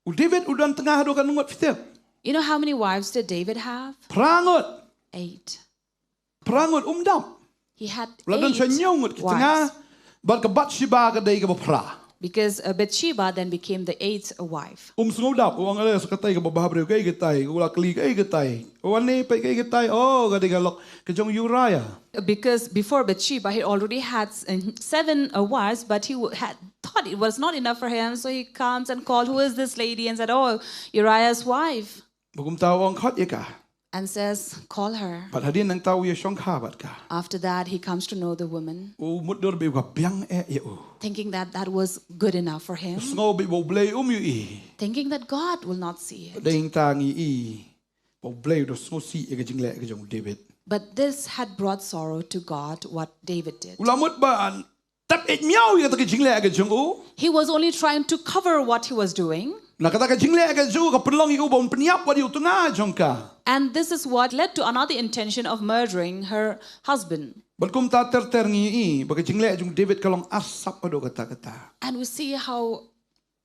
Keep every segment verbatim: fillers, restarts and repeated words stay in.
U David u don tnga haduh katno ngut, phi tip? You know how many wives did David have? Phra ngut. Eight. Phra ngut, um dap. He had La don sha eight hynñiew ngut ki tnga. Wives. Bad ka Bathsheba ka dei kaba phra. Because uh, Bathsheba then became the eighth wife. Um sngew dap, u ong, ale, sa katei kaba bhabriew, kaei katai, u la kylli, kaei katai. U wan ne peit, kaei katai, oh, ka dei ka lok ka jong Uriah. Because before Bathsheba, he already had uh, seven uh, wives, but he w- had thought it was not enough for him. So he comes and called, "Who is this lady?" And said, "Oh, Uriah's wife." Bad kumta u ong, khot ïa ka. And says, "Call her." Bad hadien nangta u ïashongkha bad ka. After that, he comes to know the woman, U mutdur ba u ka biang eh ïa u. thinking that that was good enough for him, Sngew ba U Blei um ïohi. thinking that God will not see it. Dei nangta ngi i ba U Blei u da sngewsih ïa ka jingleh ka jong u David. But this had brought sorrow to God, what David did. U la mut ban tap eit miaw ïa kata ka jingleh ka jong u. He was only trying to cover what he was doing. Na kata ka jingleh ka jong u ka pynlong ïa u ba un pynïap wat ïa u tnga jong ka. And this is what led to another intention of murdering her husband. Bad kumta ter ter ngi i ba ka jingleh jong u David ka long arsap haduh katta katta. And we see how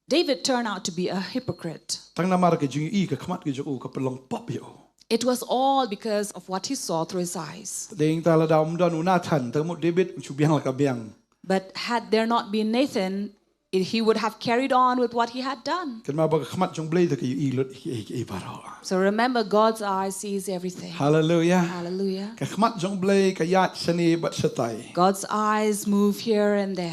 David turned out to be a hypocrite. Tang namar ka jong i, ka khmat ka jong u ka pynlong pop ïa u. It was all because of what he saw through his eyes. Dei nangta lada um don u Nathan, tang mut David u shu biang la ka biang. But had there not been Nathan, it, he would have carried on with what he had done. Kynmaw ba ka khmat jong u Blei te ka ïohi lut ïa kiei kiei baroh. So remember, God's eye sees everything. Haleluia. Hallelujah. Ka khmat jong u Blei ka ïaid shane bad shatai. God's eyes move here and there.